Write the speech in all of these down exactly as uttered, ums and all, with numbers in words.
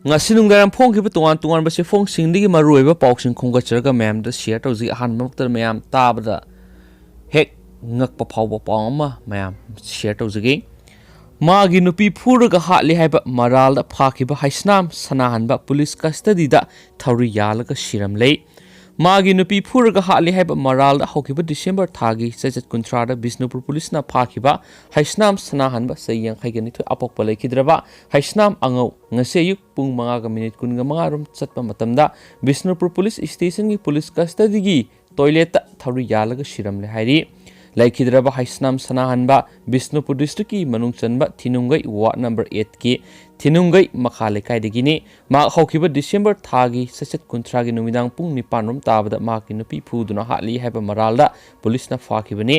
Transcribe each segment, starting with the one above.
ꯉꯁꯤ ꯅꯨꯡꯗꯥꯡ ꯐꯣꯡꯈꯤꯕ ꯇꯣꯉꯥꯟ ꯇꯣꯉꯥꯟꯕ ꯆꯦꯐꯣꯡꯁꯤꯡꯗꯒꯤ ꯃꯔꯨꯑꯣꯏꯕ ꯄꯥꯎꯁꯤꯡ ꯈꯣꯝꯒꯠꯆꯔꯒ ꯃꯌꯥꯝꯗ ꯁꯤꯌꯔ ꯇꯧꯖꯩ꯫ ꯑꯍꯥꯟꯕꯃꯛꯇꯗ ꯃꯌꯥꯝ ꯇꯥꯕꯗ ꯍꯦꯛ ꯉꯛꯄ ꯐꯥꯎꯕ ꯄꯥꯎ ꯑꯃ ꯃꯌꯥꯝ ꯁꯤꯌꯔ ꯇꯧꯖꯒꯦ꯫ ꯃꯥꯒꯤ ꯅꯨꯄꯤ ꯐꯨꯔꯒ ꯍꯥꯠꯂꯤ ꯍꯥꯏꯕ ꯃꯔꯥꯜꯗ ꯐꯥꯈꯤꯕ ꯍꯩꯁꯅꯥꯝ ꯁꯅꯥꯍꯟꯕ ꯄꯨꯂꯤꯁ ꯀꯁꯇꯗꯤꯗ ꯊꯧꯔꯤ ꯌꯥꯜꯂꯒ ꯁꯤꯔꯝꯂꯦ꯫ ꯃꯥꯒꯤ ꯅꯨꯄꯤ ꯐꯨꯔꯒ ꯍꯥꯠꯂꯤ ꯍꯥꯏꯕ ꯃꯔꯥꯜꯗ ꯍꯧꯈꯤꯕ ꯗꯤꯁꯦꯝꯕꯔ ꯊꯥꯒꯤ ꯆꯩꯆꯠ ꯀꯨꯟꯊ꯭ꯔꯥꯗ ꯕꯤꯁꯅꯨꯄꯨꯔ ꯄꯨꯂꯤꯁꯅ ꯐꯥꯈꯤꯕ ꯍꯩꯁꯅꯥꯝ ꯁꯅꯥꯍꯟꯕ ꯆꯍꯤ ꯌꯥꯡꯈꯩꯒ ꯅꯤꯊꯣꯏ ꯑꯄꯣꯛꯄ ꯂꯩꯈꯤꯗ꯭ꯔꯕ ꯍꯩꯁꯅꯥꯝ ꯑꯉꯧ ꯉꯁꯤ ꯑꯌꯨꯛ ꯄꯨꯡ ꯃꯉꯥꯒ ꯃꯤꯅꯤꯠ ꯀꯨꯟꯒ ꯃꯉꯥ ꯔꯣꯝ ꯆꯠꯄ ꯃꯇꯝꯗ ꯕꯤꯁꯅꯨꯄꯨꯔ ꯄꯨꯂꯤꯁ ꯁ꯭ꯇꯦꯁꯟꯒꯤ ꯄꯨꯂꯤꯁ ꯀꯁꯇꯗꯤꯒꯤ ꯇꯣꯏꯂꯦꯠꯇ ꯊꯧꯔꯤ ꯌꯥꯜꯂꯒ ꯁꯤꯔꯝꯂꯦ ꯍꯥꯏꯔꯤ꯫ ꯂꯩꯈꯤꯗ꯭ꯔꯕ ꯍꯩꯁꯅꯥꯝ ꯁꯅꯥꯍꯟꯕ ꯕꯤꯁꯅꯨꯄꯨꯔ ꯗꯤꯁꯇ꯭ꯔꯤꯛꯀꯤ ꯃꯅꯨꯡ ꯆꯟꯕ ꯊꯤꯅꯨꯡꯒꯩ ꯋꯥꯔꯗ ꯅꯝꯕꯔ ꯑꯩꯠꯀꯤ ꯊꯤꯅꯨꯡꯒꯩ ꯃꯈꯥ ꯂꯩꯀꯥꯏꯗꯒꯤꯅꯤ꯫ ꯃꯍꯥꯛ ꯍꯧꯈꯤꯕ ꯗꯤꯁꯦꯝꯕꯔ ꯊꯥꯒꯤ ꯆꯩꯆꯠ ꯀꯨꯟꯊ꯭ꯔꯥꯒꯤ ꯅꯨꯃꯤꯗꯥꯡ ꯄꯨꯡ ꯅꯤꯄꯥꯟ ꯔꯣꯝ ꯇꯥꯕꯗ ꯃꯍꯥꯛꯀꯤ ꯅꯨꯄꯤ ꯐꯨꯗꯨꯅ ꯍꯥꯠꯂꯤ ꯍꯥꯏꯕ ꯃꯔꯥꯜꯗ ꯄꯨꯂꯤꯁꯅ ꯐꯥꯈꯤꯕꯅꯤ꯫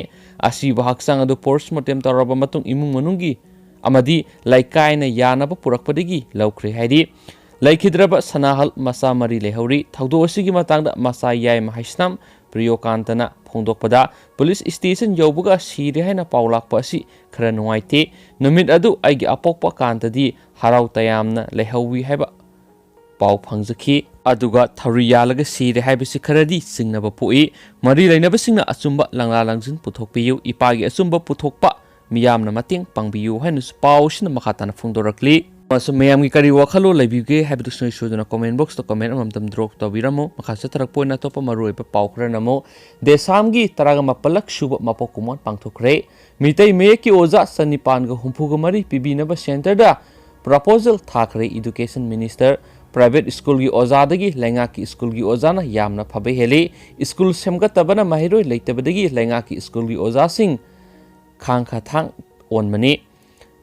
ꯑꯁꯤꯕ ꯍꯛꯆꯥꯡ ꯑꯗꯨ ꯄꯣꯁꯃꯣꯔꯇꯦꯝ ꯇꯧꯔꯕ ꯃꯇꯨꯡ ꯏꯃꯨꯡ ꯃꯅꯨꯡꯒꯤ ꯑꯃꯗꯤ ꯂꯩꯀꯥꯏꯅ ꯌꯥꯅꯕ ꯄꯨꯔꯛꯄꯗꯒꯤ ꯂꯧꯈ꯭ꯔꯦ ꯍꯥꯏꯔꯤ꯫ ꯂꯩꯈꯤꯗ꯭ꯔꯕ ꯁꯅꯥꯍꯜ ꯃꯆꯥ ꯃꯔꯤ ꯂꯩꯍꯧꯔꯤ꯫ ꯊꯧꯗꯣꯛ ꯑꯁꯤꯒꯤ ꯃꯇꯥꯡꯗ ꯃꯆꯥ ꯌꯥꯏꯃ ꯍꯩꯁꯅꯥꯝ ꯄ꯭ꯔꯤꯌꯣꯀꯥꯟꯇꯅ ꯐꯣꯡꯗꯣꯛꯄꯗ, ꯄꯨꯂꯤꯁ ꯁ꯭ꯇꯦꯁꯟ ꯌꯧꯕꯒ ꯁꯤꯔꯦ ꯍꯥꯏꯅ ꯄꯥꯎ ꯂꯥꯛꯄ ꯑꯁꯤ ꯈꯔ ꯅꯨꯡꯉꯥꯏꯇꯦ꯫ ꯅꯨꯃꯤꯠ ꯑꯗꯨ ꯑꯩꯒꯤ ꯑꯄꯣꯛꯄ ꯀꯥꯟꯇꯗꯤ ꯍꯔꯥꯎ ꯇꯌꯥꯝꯅ ꯂꯩꯍꯧꯋꯤ ꯍꯥꯏꯕ ꯄꯥꯎ ꯐꯪꯖꯈꯤ꯫ ꯑꯗꯨꯒ ꯊꯧꯔꯤ ꯌꯥꯜꯂꯒ ꯁꯤꯔꯦ ꯍꯥꯏꯕꯁꯤ ꯈꯔꯗꯤ ꯆꯤꯡꯅꯕ ꯄꯣꯛꯏ꯫ ꯃꯔꯤ ꯂꯩꯅꯕꯁꯤꯡꯅ ꯑꯆꯨꯝꯕ ꯂꯪꯂꯥ ꯂꯪꯖꯤꯟ ꯄꯨꯊꯣꯛꯄꯤꯌꯨ, ꯏꯄꯥꯒꯤ ꯑꯆꯨꯝꯕ ꯄꯨꯊꯣꯛꯄ ꯃꯤꯌꯥꯝꯅ ꯃꯇꯦꯡ ꯄꯥꯡꯕꯤꯌꯨ ꯍꯥꯏꯅꯁꯨ ꯄꯥꯎ ꯑꯁꯤꯅ ꯃꯈꯥ ꯇꯥꯅ ꯐꯣꯡꯗꯣꯔꯛꯂꯤ꯫ ꯑꯃꯁꯨꯡ ꯃꯌꯥꯝꯒꯤ ꯀꯔꯤ ꯋꯥꯈꯜꯂꯣꯟ ꯂꯩꯕꯤꯒꯦ ꯍꯥꯏꯕꯗꯨ ꯁꯨꯡꯁꯣꯏ ꯁꯣꯏꯗꯅ ꯀꯣꯃꯦꯟ ꯕꯣꯛꯁꯇ ꯀꯣꯃꯦꯟ ꯑꯃꯃꯝꯇꯪ ꯗ꯭ꯔꯣꯞ ꯇꯧꯕꯤꯔꯝꯃꯨ꯫ ꯃꯈꯥ ꯆꯠꯊꯔꯛꯄ ꯑꯣꯏꯅ ꯑꯇꯣꯞꯄ ꯃꯔꯨꯑꯣꯏꯕ ꯄꯥꯎ ꯈꯔꯅ ꯑꯃꯨꯛ ꯗꯦꯁꯥꯝꯒꯤ ꯇꯔꯥꯒ ꯃꯥꯄꯜꯂꯛ ꯁꯨꯕ ꯃꯄꯣꯛ ꯀꯨꯝꯑꯣꯟ ꯄꯥꯡꯊꯣꯛꯈ꯭ꯔꯦ꯫ ꯃꯤꯇꯩ ꯃꯌꯦꯛꯀꯤ ꯑꯣꯖꯥ ꯆꯅꯤꯄꯥꯟꯒ ꯍꯨꯝꯐꯨꯒ ꯃꯔꯤ ꯄꯤꯕꯤꯅꯕ ꯁꯦꯟꯇꯔꯗ ꯄ꯭ꯔꯄꯣꯖꯦꯜ ꯊꯥꯈ꯭ꯔꯦ ꯏꯗꯨꯀꯦꯁꯟ ꯃꯤꯅꯤꯁꯇꯔ꯫ ꯄ꯭ꯔꯥꯏꯚꯦꯠ ꯁ꯭ꯀꯨꯜꯒꯤ ꯑꯣꯖꯥꯗꯒꯤ ꯂꯩꯉꯥꯛꯀꯤ ꯁ꯭ꯀꯨꯜꯒꯤ ꯑꯣꯖꯥꯅ ꯌꯥꯝꯅ ꯐꯕ ꯍꯦꯜꯂꯤ꯫ ꯁ꯭ꯀꯨꯜ ꯁꯦꯝꯒꯠꯇꯕꯅ ꯃꯍꯩꯔꯣꯏ ꯂꯩꯇꯕꯗꯒꯤ ꯂꯩꯉꯥꯛꯀꯤ ꯁ꯭ꯀꯨꯜꯒꯤ ꯑꯣꯖꯥꯁꯤꯡ ꯈꯥꯡ ꯈꯥꯊꯥꯡ ꯑꯣꯟꯕꯅꯤ꯫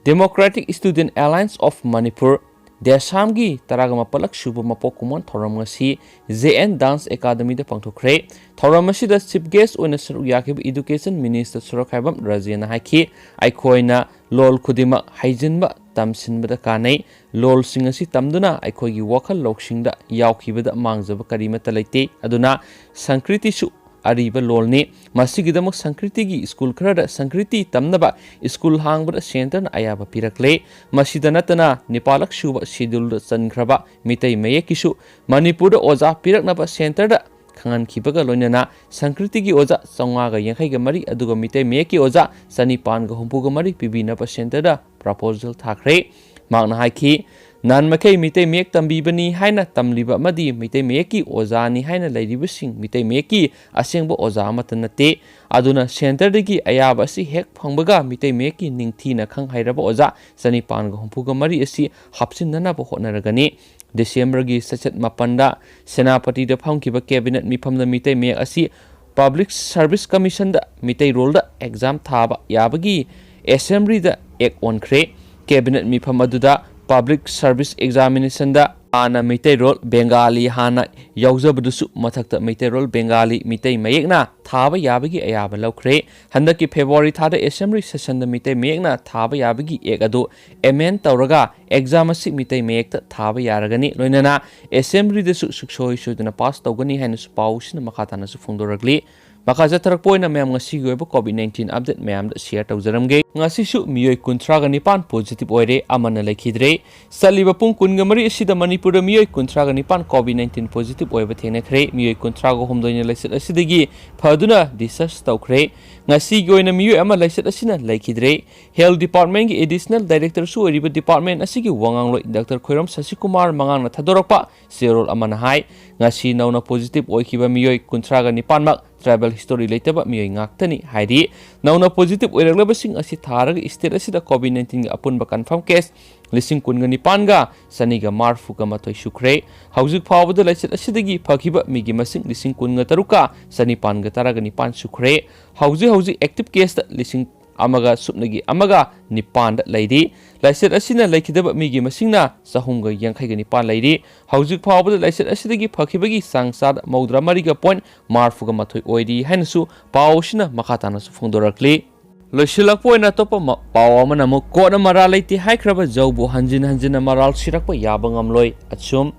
Democratic Student Alliance of Manipur, ꯗꯦꯁꯥꯝꯒꯤ ꯇꯔꯥꯒ ꯃꯥꯄꯜꯂꯛ ꯁꯨꯕ ꯃꯄꯣꯛ ꯀꯨꯝꯑꯣꯟ ꯊꯧꯔꯝ ꯉꯁꯤ ꯖꯦ ꯑꯦꯟ ꯗꯥꯟꯁ ꯑꯦꯀꯥꯗꯃꯤꯗ ꯄꯥꯡꯊꯣꯛꯈ꯭ꯔꯦ꯫ ꯊꯧꯔꯝ ꯑꯁꯤꯗ ꯆꯤꯐ ꯒꯦꯁ ꯑꯣꯏꯅ ꯁꯔꯨꯛ ꯌꯥꯈꯤꯕ ꯏꯗꯨꯀꯦꯁꯟ ꯃꯤꯅꯤꯁꯇꯔ ꯁꯣꯔꯣꯛꯈꯥꯏꯕꯝ ꯔꯥꯖꯦꯅ ꯍꯥꯏꯈꯤ, ꯑꯩꯈꯣꯏꯅ ꯂꯣꯜ ꯈꯨꯗꯤꯡꯃꯛ ꯍꯩꯖꯤꯟꯕ, ꯇꯝꯁꯤꯟꯕꯗ ꯀꯥꯟꯅꯩ꯫ ꯂꯣꯜꯁꯤꯡ ꯑꯁꯤ ꯇꯝꯗꯨꯅ ꯑꯩꯈꯣꯏꯒꯤ ꯋꯥꯈꯜ ꯂꯧꯁꯤꯡꯗ ꯌꯥꯎꯈꯤꯕꯗ ꯃꯥꯡꯖꯕ ꯀꯔꯤꯃꯠꯇ ꯂꯩꯇꯦ꯫ ꯑꯗꯨꯅ ꯁꯪꯁꯀ꯭ꯔꯤꯇꯤꯁꯨ ꯑꯔꯤꯕ ꯂꯣꯜꯅꯤ꯫ ꯃꯁꯤꯒꯤꯗꯃꯛ ꯁꯪꯀ꯭ꯔꯤꯇꯤꯒꯤ ꯁ꯭ꯀꯨꯜ ꯈꯔꯗ ꯁꯪꯀ꯭ꯔꯤꯇꯤ ꯇꯝꯅꯕ ꯁ꯭ꯀꯨꯜ ꯍꯥꯡꯕꯗ ꯁꯦꯟꯇꯔꯅ ꯑꯌꯥꯕ ꯄꯤꯔꯛꯂꯦ꯫ ꯃꯁꯤꯗ ꯅꯠꯇꯅ ꯅꯤꯄꯥꯜꯂꯛ ꯁꯨꯕ ꯁꯦꯗ꯭ꯌꯨꯜꯗ ꯆꯟꯈ꯭ꯔꯕ ꯃꯤꯇꯩ ꯃꯌꯦꯛꯀꯤꯁꯨ ꯃꯅꯤꯄꯨꯔꯗ ꯑꯣꯖꯥ ꯄꯤꯔꯛꯅꯕ ꯁꯦꯟꯇꯔꯗ ꯈꯪꯍꯟꯈꯤꯕꯒ ꯂꯣꯏꯅꯅ ꯁꯪꯀ꯭ꯔꯤꯇꯤꯒꯤ ꯑꯣꯖꯥ ꯆꯥꯝꯃꯉꯥꯒ ꯌꯥꯡꯈꯩꯒ ꯃꯔꯤ ꯑꯗꯨꯒ ꯃꯤꯇꯩ ꯃꯌꯦꯛꯀꯤ ꯑꯣꯖꯥ ꯆꯅꯤꯄꯥꯟꯒ ꯍꯨꯝꯐꯨꯒ ꯃꯔꯤ ꯄꯤꯕꯤꯅꯕ ꯁꯦꯟꯇꯔꯗ ꯄ꯭ꯔꯄꯣꯖꯦꯜ ꯊꯥꯈ꯭ꯔꯦ꯫ ꯃꯍꯥꯛꯅ ꯍꯥꯏꯈꯤ, ꯅꯍꯥꯟ ꯃꯈꯩ ꯃꯤꯇꯩ ꯃꯌꯦꯛ ꯇꯝꯕꯤꯕꯅꯤ ꯍꯥꯏꯅ ꯇꯝꯂꯤꯕ ꯑꯃꯗꯤ ꯃꯤꯇꯩ ꯃꯌꯦꯛꯀꯤ ꯑꯣꯖꯥꯅꯤ ꯍꯥꯏꯅ ꯂꯩꯔꯤꯕꯁꯤꯡ ꯃꯤꯇꯩ ꯃꯌꯦꯛꯀꯤ ꯑꯁꯦꯡꯕ ꯑꯣꯖꯥ ꯑꯃꯠꯇ ꯅꯠꯇꯦ꯫ ꯑꯗꯨꯅ ꯁꯦꯟꯇꯔꯗꯒꯤ ꯑꯌꯥꯕ ꯑꯁꯤ ꯍꯦꯛ ꯐꯪꯕꯒ ꯃꯤꯇꯩ ꯃꯌꯦꯛꯀꯤ ꯅꯤꯡꯊꯤꯅ ꯈꯪ ꯍꯩꯔꯕ ꯑꯣꯖꯥ ꯆꯅꯤꯄꯥꯟꯒ ꯍꯨꯝꯐꯨꯒ ꯃꯔꯤ ꯑꯁꯤ ꯍꯥꯞꯆꯤꯟꯅꯅꯕ ꯍꯣꯠꯅꯔꯒꯅꯤ꯫ ꯗꯤꯁꯦꯝꯕꯔꯒꯤ ꯆꯩꯆꯠ ꯃꯥꯄꯟꯗ ꯁꯦꯅꯥꯄꯇꯤꯗ ꯐꯝꯈꯤꯕ ꯀꯦꯕꯤꯅꯦꯠ ꯃꯤꯐꯝꯗ ꯃꯤꯇꯩ ꯃꯌꯦꯛ ꯑꯁꯤ ꯄꯕ꯭ꯂꯤꯛ ꯁꯔꯚꯤꯁ ꯀꯃꯤꯁꯟꯗ ꯃꯤꯇꯩꯔꯣꯜꯗ ꯑꯦꯛꯖꯥꯝ ꯊꯥꯕ ꯌꯥꯕꯒꯤ ꯑꯦꯁꯦꯝꯕ꯭ꯂꯤꯗ ꯑꯦꯛ ꯑꯣꯟꯈ꯭ꯔꯦ꯫ ꯀꯦꯕꯤꯅꯦꯠ ꯃꯤꯐꯝ ꯑꯗꯨꯗ ꯄꯕ꯭ꯂꯤꯛ ꯁꯔꯚꯤꯁ ꯑꯦꯛꯖꯥꯃꯤꯅꯦꯁꯟꯗ ꯍꯥꯟꯅ ꯃꯤꯇꯩꯔꯣꯜ ꯕꯦꯡꯒꯥꯂꯤ ꯍꯥꯟꯅ ꯌꯥꯎꯖꯕꯗꯨꯁꯨ ꯃꯊꯛꯇ ꯃꯤꯇꯩꯔꯣꯜ ꯕꯦꯡꯒꯥꯂꯤ ꯃꯤꯇꯩ ꯃꯌꯦꯛꯅ ꯊꯥꯕ ꯌꯥꯕꯒꯤ ꯑꯌꯥꯕ ꯂꯧꯈ꯭ꯔꯦ꯫ ꯍꯟꯗꯛꯀꯤ ꯐꯦꯕ꯭ꯔꯨꯋꯥꯔꯤ ꯊꯥꯗ ꯑꯦꯁꯦꯝꯕ꯭ꯂꯤ ꯁꯦꯁꯟꯗ ꯃꯤꯇꯩ ꯃꯌꯦꯛꯅ ꯊꯥꯕ ꯌꯥꯕꯒꯤ ꯑꯦꯛ ꯑꯗꯨ ꯑꯦꯃꯦꯟ ꯇꯧꯔꯒ ꯑꯦꯛꯖꯥꯝ ꯑꯁꯤ ꯃꯤꯇꯩ ꯃꯌꯦꯛꯇ ꯊꯥꯕ ꯌꯥꯔꯒꯅꯤ꯫ ꯂꯣꯏꯅꯅ ꯑꯦꯁꯦꯝꯕ꯭ꯂꯤꯗꯁꯨ ꯁꯨꯛꯁꯣꯏ ꯁꯣꯏꯗꯅ ꯄꯥꯁ ꯇꯧꯒꯅꯤ ꯍꯥꯏꯅꯁꯨ ꯄꯥꯎꯁꯤꯅ ꯃꯈꯥ ꯇꯥꯅꯁꯨ ꯐꯣꯡꯗꯣꯔꯛꯂꯤ꯫ ꯃꯈꯥ ꯆꯠꯊꯔꯛꯄ ꯑꯣꯏꯅ ꯃꯌꯥꯝ ꯉꯁꯤꯒꯤ ꯑꯣꯏꯕ ꯀꯣꯚꯤꯗ ꯅꯥꯏꯟꯇꯤꯟ ꯑꯞꯗꯦꯠ ꯃꯌꯥꯝꯗ ꯁꯤꯌꯔ ꯇꯧꯖꯔꯝꯒꯦ꯫ ꯉꯁꯤꯁꯨ ꯃꯤꯑꯣꯏ ꯀꯨꯟꯊ꯭ꯔꯥꯒ ꯅꯤꯄꯥꯟ ꯄꯣꯖꯤꯇꯤꯚ ꯑꯣꯏꯔꯦ, ꯑꯃꯅ ꯂꯩꯈꯤꯗ꯭ꯔꯦ꯫ ꯆꯠꯂꯤꯕ ꯄꯨꯡ ꯀꯨꯟꯒ ꯃꯔꯤ ꯑꯁꯤꯗ ꯃꯅꯤꯄꯨꯔꯗ ꯃꯤꯑꯣꯏ ꯀꯨꯟꯊ꯭ꯔꯥꯒ ꯅꯤꯄꯥꯟ ꯀꯣꯚꯤꯗ ꯅꯥꯏꯟꯇꯤꯟ ꯄꯣꯖꯤꯇꯤꯚ ꯑꯣꯏꯕ ꯊꯦꯡꯅꯈ꯭ꯔꯦ꯫ ꯃꯤꯑꯣꯏ ꯀꯨꯟꯊ꯭ꯔꯥꯒ ꯍꯨꯝꯗꯣꯏꯅ ꯂꯥꯏꯆꯠ ꯑꯁꯤꯗꯒꯤ ꯐꯗꯨꯅ ꯗꯤꯁꯆꯥꯔꯖ ꯇꯧꯈ꯭ꯔꯦ꯫ ꯉꯁꯤꯒꯤ ꯑꯣꯏꯅ ꯃꯤꯑꯣꯏ ꯑꯃ ꯂꯥꯏꯆꯠ ꯑꯁꯤꯅ ꯂꯩꯈꯤꯗ꯭ꯔꯦ꯫ ꯍꯦꯜꯊ ꯗꯤꯄꯥꯔꯠꯃꯦꯟꯒꯤ ꯑꯦꯗꯤꯁꯅꯦꯜ ꯗꯥꯏꯔꯦꯛꯇꯔꯁꯨ ꯑꯣꯏꯔꯤꯕ ꯗꯤꯄꯥꯔꯠꯃꯦꯟ ꯑꯁꯤꯒꯤ ꯋꯥꯉꯥꯡꯂꯣꯏ ꯗꯥꯛꯇꯔ ꯈꯣꯏꯔꯝ ꯁꯁꯤꯀꯨꯃꯥꯔ ꯃꯉꯥꯡꯅ ꯊꯥꯗꯣꯔꯛꯄ ꯆꯦꯔꯣꯜ ꯑꯃꯅ ꯍꯥꯏ, ꯉꯁꯤ ꯅꯧꯅ ꯄꯣꯖꯤꯇꯤꯚ ꯑꯣꯏꯈꯤꯕ ꯃꯤꯑꯣꯏ ꯀꯨꯟꯊ꯭ꯔꯥꯒ ꯅꯤꯄꯥꯟꯃꯛ ꯇ꯭ꯔꯥꯏꯕꯦꯜ ꯍꯤꯁꯇꯣꯔꯤ ꯂꯩꯇꯕ ꯃꯤꯑꯣꯏ ꯉꯥꯛꯇꯅꯤ ꯍꯥꯏꯔꯤ꯫ ꯅꯧꯅ ꯄꯣꯖꯤꯇꯤꯚ ꯑꯣꯏꯔꯛꯂꯕꯁꯤꯡ ꯑꯁꯤ ꯊꯥꯔꯒ ꯁ꯭ꯇꯦꯠ ꯑꯁꯤꯗ ꯀꯣꯚꯤꯗ ꯅꯥꯏꯟꯇꯤꯟꯒꯤ ꯑꯄꯨꯟꯕ ꯀꯟꯐꯥꯔꯝ ꯀꯦꯁ ꯂꯤꯁꯤꯡ ꯀꯨꯟꯒ ꯅꯤꯄꯥꯟꯒ ꯆꯅꯤꯒ ꯃꯔꯤꯐꯨꯒ ꯃꯥꯊꯣꯏ ꯁꯨꯈ꯭ꯔꯦ꯫ ꯍꯧꯖꯤꯛ ꯐꯥꯎꯕꯗ ꯂꯥꯏꯆꯠ ꯑꯁꯤꯗꯒꯤ ꯐꯈꯤꯕ ꯃꯤꯒꯤ ꯃꯁꯤꯡ ꯂꯤꯁꯤꯡ ꯀꯨꯟꯒ ꯇꯔꯨꯛꯀ ꯆꯅꯤꯄꯥꯟꯒ ꯇꯔꯥꯒ ꯅꯤꯄꯥꯟ ꯁꯨꯈ꯭ꯔꯦ꯫ ꯍꯧꯖꯤꯛ ꯍꯧꯖꯤꯛ ꯑꯦꯛꯇꯤꯚ ꯀꯦꯁꯇ ꯂꯤꯁꯤꯡ ꯑꯃꯒ ꯁꯨꯞꯅꯒꯤ ꯑꯃꯒ ꯅꯤꯄꯥꯟꯗ ꯂꯩꯔꯤ꯫ ꯂꯥꯏꯆꯠ ꯑꯁꯤꯅ ꯂꯩꯈꯤꯗꯕ ꯃꯤꯒꯤ ꯃꯁꯤꯡꯅ ꯆꯍꯨꯝꯒ ꯌꯥꯡꯈꯩꯒ ꯅꯤꯄꯥꯟ ꯂꯩꯔꯤ꯫ ꯍꯧꯖꯤꯛ ꯐꯥꯎꯕꯗ ꯂꯥꯏꯆꯠ ꯑꯁꯤꯗꯒꯤ ꯐꯈꯤꯕꯒꯤ ꯆꯥꯡ ꯆꯥꯗ ꯃꯧꯗ꯭ꯔꯥ ꯃꯔꯤꯒ ꯄꯣꯏꯟ ꯃꯔꯤꯐꯨꯒ ꯃꯥꯊꯣꯏ ꯑꯣꯏꯔꯤ ꯍꯥꯏꯅꯁꯨ ꯄꯥꯎ ꯑꯁꯤꯅ ꯃꯈꯥ ꯇꯥꯅꯁꯨ ꯐꯣꯡꯗꯣꯔꯛꯂꯤ꯫ ꯂꯣꯏꯁꯤꯜꯂꯛꯄ ꯑꯣꯏꯅ ꯑꯇꯣꯞꯄ ꯃ-, ꯄꯥꯎ ꯑꯃꯅ ꯑꯃꯨꯛ ꯀꯣꯔꯠꯅ ꯃꯔꯥꯜ ꯂꯩꯇꯦ ꯍꯥꯏꯈ꯭ꯔꯕ ꯖꯧꯕꯨ ꯍꯟꯖꯤꯟ ꯍꯟꯖꯤꯟꯅ ꯃꯔꯥꯜ ꯁꯤꯔꯛꯄ ꯌꯥꯕ ꯉꯝꯂꯣꯏ꯫ ꯑꯁꯨꯝ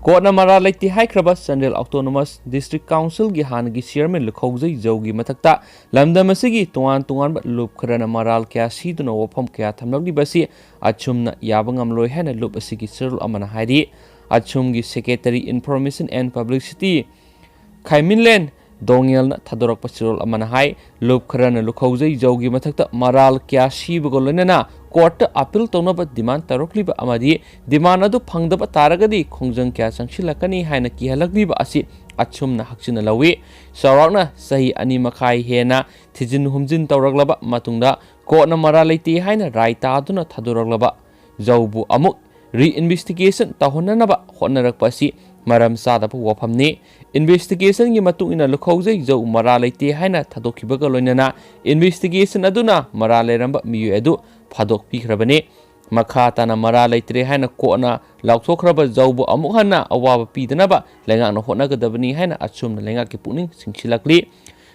ꯀꯣꯔꯠꯅ ꯃꯔꯥꯜ ꯂꯩꯇꯦ ꯍꯥꯏꯈ꯭ꯔꯕ ꯆꯥꯟꯗꯦꯜ Autonomous District Councilꯒꯤ ꯍꯥꯟꯅꯒꯤ chairman ꯂꯨꯈꯧꯖꯩ ꯖꯧꯒꯤ ꯃꯊꯛꯇ ꯂꯝꯗꯝ ꯑꯁꯤꯒꯤ ꯇꯣꯉꯥꯟ ꯇꯣꯉꯥꯟꯕ ꯂꯨꯞ ꯈꯔꯅ ꯃꯔꯥꯜ ꯀꯌꯥ ꯁꯤꯗꯨꯅ ꯋꯥꯐꯝ ꯀꯌꯥ ꯊꯝꯂꯛꯂꯤꯕ ꯑꯁꯤ ꯑꯆꯨꯝꯅ ꯌꯥꯕ ꯉꯝꯂꯣꯏ ꯍꯥꯏꯅ ꯂꯨꯞ ꯑꯁꯤꯒꯤ ꯆꯦꯔꯣꯜ ꯑꯃꯅ ꯍꯥꯏꯔꯤ꯫ ꯑꯆꯨꯝꯒꯤ Secretary Information and Publicity ꯈꯥꯏꯃꯤꯟꯂꯦꯟ ꯗꯣꯉꯦꯜꯅ ꯊꯥꯗꯣꯔꯛꯄ ꯆꯦꯔꯣꯜ ꯑꯃꯅ ꯍꯥꯏ, ꯂꯨꯞ ꯈꯔꯅ ꯂꯨꯈꯧꯖꯩ ꯖꯧꯒꯤ ꯃꯊꯛꯇ ꯃꯔꯥꯜ ꯀꯌꯥ ꯁꯤꯕꯒ ꯂꯣꯏꯅꯅ ꯀꯣꯔꯠꯇ ꯑꯄꯤꯜ ꯇꯧꯅꯕ demand ꯇꯧꯔꯛꯂꯤꯕ ꯑꯃꯗꯤ demand ꯑꯗꯨ ꯐꯪꯗꯕ ꯇꯥꯔꯒꯗꯤ ꯈꯣꯡꯖꯪ ꯀꯌꯥ ꯆꯪꯁꯤꯜꯂꯛꯀꯅꯤ ꯍꯥꯏꯅ ꯀꯤꯍꯜꯂꯛꯂꯤꯕ ꯑꯁꯤ ꯑꯆꯨꯝꯅ ꯍꯛꯆꯤꯟꯅ ꯂꯧꯏ꯫ ꯆꯥꯎꯔꯥꯛꯅ ꯆꯍꯤ ꯑꯅꯤ ꯃꯈꯥꯏ ꯍꯦꯟꯅ ꯊꯤꯖꯤꯟ ꯍꯨꯝꯖꯤꯟ ꯇꯧꯔꯛꯂꯕ ꯃꯇꯨꯡꯗ ꯀꯣꯔꯠꯅ ꯃꯔꯥꯜ ꯂꯩꯇꯦ ꯍꯥꯏꯅ ꯔꯥꯏ ꯇꯥꯗꯨꯅ ꯊꯥꯗꯣꯔꯛꯂꯕ ꯖꯧꯕꯨ ꯑꯃꯨꯛ reinvestigation ꯇꯧꯍꯟꯅꯅꯕ ꯍꯣꯠꯅꯔꯛꯄ ꯑꯁꯤ ꯃꯔꯝ ꯆꯥꯗꯕ ꯋꯥꯐꯝꯅꯤ꯫ Investigationꯒꯤ ꯃꯇꯨꯡ ꯏꯟꯅ ꯂꯨꯈꯧꯖꯩ ꯖꯧ ꯃꯔꯥꯜ ꯂꯩꯇꯦ ꯍꯥꯏꯅ ꯊꯥꯗꯣꯛꯈꯤꯕꯒ ꯂꯣꯏꯅꯅ investigation ꯑꯗꯨꯅ ꯃꯔꯥꯜ ꯂꯩꯔꯝꯕ ꯃꯤꯑꯣꯏ ꯑꯗꯨ ꯐꯥꯗꯣꯛꯄꯤꯈ꯭ꯔꯕꯅꯤ꯫ ꯃꯈꯥ ꯇꯥꯅ ꯃꯔꯥꯜ ꯂꯩꯇ꯭ꯔꯦ ꯍꯥꯏꯅ ꯀꯣꯔꯠꯅ ꯂꯥꯎꯊꯣꯛꯈ꯭ꯔꯕ ꯖꯧꯕꯨ ꯑꯃꯨꯛ ꯍꯟꯅ ꯑꯋꯥꯕ ꯄꯤꯗꯅꯕ ꯂꯩꯉꯥꯛꯅ ꯍꯣꯠꯅꯒꯗꯕꯅꯤ ꯍꯥꯏꯅ ꯑꯆꯨꯝꯅ ꯂꯩꯉꯥꯛꯀꯤ ꯄꯨꯛꯅꯤꯡ ꯆꯤꯡꯁꯤꯜꯂꯛꯂꯤ꯫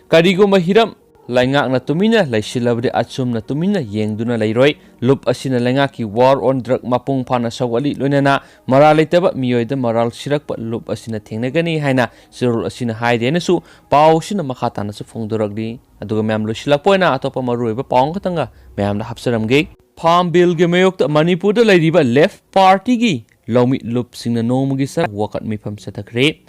ꯀꯔꯤꯒꯨꯝꯕ ꯍꯤꯔꯝ ꯂꯩꯉꯥꯛꯅ ꯇꯨꯃꯤꯟꯅ ꯂꯩꯁꯤꯜꯂꯕꯗꯤ ꯑꯆꯨꯝꯅ ꯇꯨꯃꯤꯟꯅ ꯌꯦꯡꯗꯨꯅ ꯂꯩꯔꯣꯏ꯫ ꯂꯨꯞ ꯑꯁꯤꯅ ꯂꯩꯉꯥꯛꯀꯤ war on drug ꯃꯄꯨꯡ ꯐꯥꯅ ꯁꯧꯒꯠꯂꯤ, ꯂꯣꯏꯅꯅ ꯃꯔꯥꯜ ꯂꯩꯇꯕ ꯃꯤꯑꯣꯏꯗ ꯃꯔꯥꯜ ꯁꯤꯔꯛꯄ ꯂꯨꯞ ꯑꯁꯤꯅ ꯊꯦꯡꯅꯒꯅꯤ ꯍꯥꯏꯅ ꯆꯦꯔꯣꯜ ꯑꯁꯤꯅ ꯍꯥꯏꯔꯤ ꯍꯥꯏꯅꯁꯨ ꯄꯥꯎ ꯑꯁꯤꯅ ꯃꯈꯥ ꯇꯥꯅꯁꯨ ꯐꯣꯡꯗꯣꯔꯛꯂꯤ꯫ ꯑꯗꯨꯒ ꯃꯌꯥꯝ, ꯂꯣꯏꯁꯤꯜꯂꯛꯄ ꯑꯣꯏꯅ ꯑꯇꯣꯞꯄ ꯃꯔꯨꯑꯣꯏꯕ ꯄꯥꯎ ꯑꯃꯈꯛꯇꯪꯒ ꯃꯌꯥꯝꯗ ꯍꯥꯞꯆꯔꯝꯒꯦ꯫ Farm Billꯒꯤ ꯃꯥꯌꯣꯛꯇ ꯃꯅꯤꯄꯨꯔꯗ ꯂꯩꯔꯤꯕ Left Partyꯒꯤ ꯂꯧꯃꯤ ꯂꯨꯞꯁꯤꯡꯅ ꯅꯣꯡꯃꯒꯤ ꯆꯔꯥ ꯋꯥꯀꯠ ꯃꯤꯐꯝ ꯆꯠꯊꯈ꯭ꯔꯦ꯫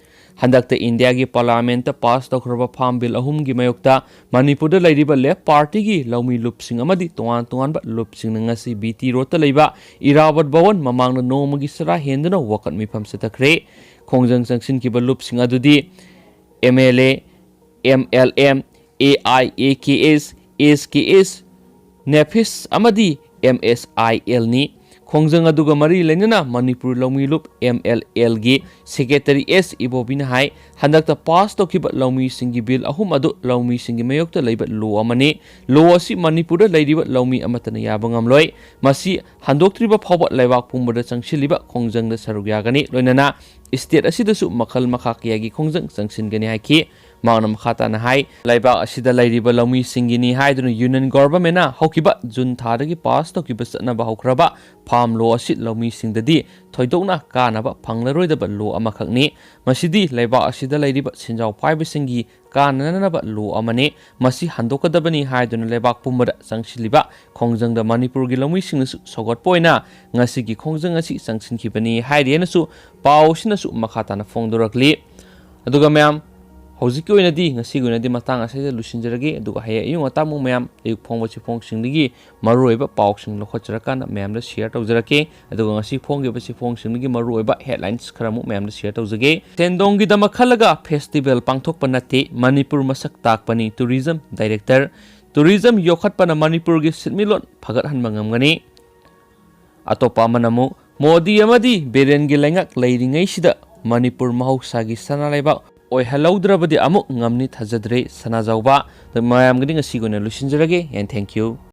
ꯍꯟꯗꯛꯇ ꯏꯟꯗꯤꯌꯥꯒꯤ ꯄꯥꯔꯂꯤꯌꯥꯃꯦꯟꯠꯇ ꯄꯥꯁ ꯇꯧꯈ꯭ꯔꯕ Farm Bill ꯑꯍꯨꯝꯒꯤ ꯃꯥꯌꯣꯛꯇ ꯃꯅꯤꯄꯨꯔꯗ ꯂꯩꯔꯤꯕ Left Partyꯒꯤ ꯂꯧꯃꯤ ꯂꯨꯞꯁꯤꯡ ꯑꯃꯗꯤ ꯇꯣꯉꯥꯟ ꯇꯣꯉꯥꯟꯕ ꯂꯨꯞꯁꯤꯡꯅ ꯉꯁꯤ B T Roadꯇ ꯂꯩꯕ ꯏꯔꯥꯕꯠ ꯚꯋꯟ ꯃꯃꯥꯡꯗ ꯅꯣꯡꯃꯒꯤ ꯆꯔꯥ ꯍꯦꯟꯗꯨꯅ ꯋꯥꯀꯠ ꯃꯤꯐꯝ ꯆꯠꯊꯈ꯭ꯔꯦ꯫ ꯈꯣꯡꯖꯪ ꯆꯪꯁꯤꯟꯈꯤꯕ ꯂꯨꯞꯁꯤꯡ ꯑꯗꯨꯗꯤ M L A, M L M, A I A K S, S K S, NEFIS ꯑꯃꯗꯤ M S I Lꯅꯤ꯫ ꯈꯣꯡꯖꯪ ꯑꯗꯨꯒ ꯃꯔꯤ ꯂꯩꯅꯅ ꯃꯅꯤꯄꯨꯔ ꯂꯧꯃꯤ ꯂꯨꯞ M L Lꯒꯤ Secretary S ꯏꯕꯣꯕꯤꯅ ꯍꯥꯏ, ꯍꯟꯗꯛꯇ ꯄꯥꯁ ꯇꯧꯈꯤꯕ ꯂꯧꯃꯤꯁꯤꯡꯒꯤ ꯕꯤꯜ ꯑꯍꯨꯝ ꯑꯗꯨ ꯂꯧꯃꯤꯁꯤꯡꯒꯤ ꯃꯥꯌꯣꯛꯇ ꯂꯩꯕ ꯂꯣ ꯑꯃꯅꯤ꯫ ꯂꯣ ꯑꯁꯤ ꯃꯅꯤꯄꯨꯔꯗ ꯂꯩꯔꯤꯕ ꯂꯧꯃꯤ ꯑꯃꯠꯇꯅ ꯌꯥꯕ ꯉꯝꯂꯣꯏ꯫ ꯃꯁꯤ ꯍꯟꯗꯣꯛꯇ꯭ꯔꯤꯕ ꯐꯥꯎꯕ ꯂꯩꯕꯥꯛ ꯄꯨꯝꯕꯗ ꯆꯪꯁꯤꯜꯂꯤꯕ ꯈꯣꯡꯖꯪꯗ ꯁꯔꯨꯛ ꯌꯥꯒꯅꯤ, ꯂꯣꯏꯅꯅ ꯁ꯭ꯇꯦꯠ ꯑꯁꯤꯗꯁꯨ ꯃꯈꯜ ꯃꯈꯥ ꯀꯌꯥꯒꯤ ꯈꯣꯡꯖꯪ ꯆꯪꯁꯤꯟꯒꯅꯤ ꯍꯥꯏꯈꯤ꯫ ꯃꯍꯥꯛꯅ ꯃꯈꯥ ꯇꯥꯅ ꯍꯥꯏ, ꯂꯩꯕꯥꯛ ꯑꯁꯤꯗ ꯂꯩꯔꯤꯕ ꯂꯧꯃꯤꯁꯤꯡꯒꯤꯅꯤ ꯍꯍꯥꯏꯗꯨꯅ ꯌꯨꯅꯤꯌꯟ ꯒꯣꯚꯔꯟꯃꯦꯟꯠꯅ ꯍꯧꯈꯤꯕ ꯖꯨꯟ ꯊꯥꯗꯒꯤ ꯄꯥꯁ ꯇꯧꯈꯤꯕ ꯆꯠꯅꯕ ꯍꯧꯈ꯭ꯔꯕ ꯐꯥꯔꯝ ꯂꯣ ꯑꯁꯤ ꯂꯧꯃꯤꯁꯤꯡꯗꯗꯤ ꯊꯣꯏꯗꯣꯛꯅ ꯀꯥꯟꯅꯕ ꯐꯪꯂꯔꯣꯏꯗꯕ ꯂꯣ ꯑꯃꯈꯛꯅꯤ꯫ ꯃꯁꯤꯗꯤ ꯂꯩꯕꯥꯛ ꯑꯁꯤꯗ ꯂꯩꯔꯤꯕ ꯁꯦꯟꯖꯥꯎ ꯄꯥꯏꯕꯁꯤꯡꯒꯤ ꯀꯥꯟꯅꯅꯕ ꯂꯣ ꯑꯃꯅꯤ꯫ ꯃꯁꯤ ꯍꯟꯗꯣꯛꯀꯗꯕꯅꯤ ꯍꯥꯏꯗꯨꯅ ꯂꯩꯕꯥꯛ ꯄꯨꯝꯕꯗ ꯆꯪꯁꯤꯜꯂꯤꯕ ꯈꯣꯡꯖꯪꯗ ꯃꯅꯤꯄꯨꯔꯒꯤ ꯂꯧꯃꯤꯁꯤꯡꯅꯁꯨ ꯁꯧꯒꯠꯄ ꯑꯣꯏꯅ ꯉꯁꯤꯒꯤ ꯈꯣꯡꯖꯪ ꯑꯁꯤ ꯆꯪꯁꯤꯟꯈꯤꯕꯅꯤ ꯍꯥꯏꯔꯤ ꯍꯥꯏꯅꯁꯨ ꯄꯥꯎ ꯑꯁꯤꯅꯁꯨ ꯃꯈꯥ ꯇꯥꯅ ꯐꯣꯡꯗꯣꯔꯛꯂꯤ꯫ ꯑꯗꯨꯒ ꯃꯌꯥꯝ, ꯍꯧꯖꯤꯛꯀꯤ ꯑꯣꯏꯅꯗꯤ, ꯉꯁꯤꯒꯤ ꯑꯣꯏꯅꯗꯤ ꯃꯇꯥꯡ ꯑꯁꯤꯗ ꯂꯣꯏꯁꯤꯟꯖꯔꯒꯦ꯫ ꯑꯗꯨꯒ ꯍꯌꯦꯡ ꯑꯌꯨꯛ ꯉꯟꯇꯥꯃꯨꯛ ꯃꯌꯥꯝ ꯑꯌꯨꯛ ꯐꯣꯡꯕ ꯆꯦꯐꯣꯡꯁꯤꯡꯗꯒꯤ ꯃꯔꯨꯑꯣꯏꯕ ꯄꯥꯎꯁꯤꯡ ꯂꯧꯈꯠꯆꯔꯀꯥꯟꯗ ꯃꯌꯥꯝꯗ ꯁꯤꯌꯔ ꯇꯧꯖꯔꯛꯀꯦ꯫ ꯑꯗꯨꯒ ꯉꯁꯤ ꯐꯣꯡꯈꯤꯕ ꯆꯦꯐꯣꯡꯁꯤꯡꯗꯒꯤ ꯃꯔꯨꯑꯣꯏꯕ ꯍꯦꯗꯂꯥꯏꯟꯁ ꯈꯔꯃꯨꯛ ꯃꯌꯥꯝꯗ ꯁꯤꯌꯔ ꯇꯧꯖꯒꯦ꯫ ꯁꯦꯟꯗꯣꯡꯒꯤꯗꯃꯛ ꯈꯜꯂꯒ ꯐꯦꯁꯇꯤꯚꯦꯜ ꯄꯥꯡꯊꯣꯛꯄ ꯅꯠꯇꯦ, ꯃꯅꯤꯄꯨꯔ ꯃꯁꯛ ꯇꯥꯛꯄꯅꯤ, ꯇꯨꯔꯤꯖꯝ ꯗꯥꯏꯔꯦꯛꯇꯔ꯫ ꯇꯨꯔꯤꯖꯝ ꯌꯣꯛꯈꯠꯄꯅ ꯃꯅꯤꯄꯨꯔꯒꯤ ꯁꯤꯟꯃꯤꯠꯂꯣꯟ ꯐꯒꯠꯍꯟꯕ ꯉꯝꯒꯅꯤ꯫ ꯑꯇꯣꯞꯄ ꯑꯃꯅ ꯑꯃꯨꯛ ꯃꯣꯗꯤ ꯑꯃꯗꯤ ꯕꯤꯔꯦꯟꯒꯤ ꯂꯩꯉꯥꯛ ꯂꯩꯔꯤꯉꯩꯁꯤꯗ ꯃꯅꯤꯄꯨꯔ ꯃꯍꯧꯁꯥꯒꯤ ꯁꯅꯥ ꯂꯩꯕꯥꯛ ꯑꯣꯏꯍꯜꯍꯧꯗ꯭ꯔꯕꯗꯤ ꯑꯃꯨꯛ ꯉꯝꯅꯤ ꯊꯥꯖꯗ꯭ꯔꯦ, ꯁꯅꯥꯖꯥꯎꯕ꯫ ꯑꯗꯣ ꯃꯌꯥꯝꯒꯤꯗꯤ ꯉꯁꯤꯒꯤ ꯑꯣꯏꯅ ꯂꯣꯏꯁꯤꯟꯖꯔꯒꯦ, and thank you꯫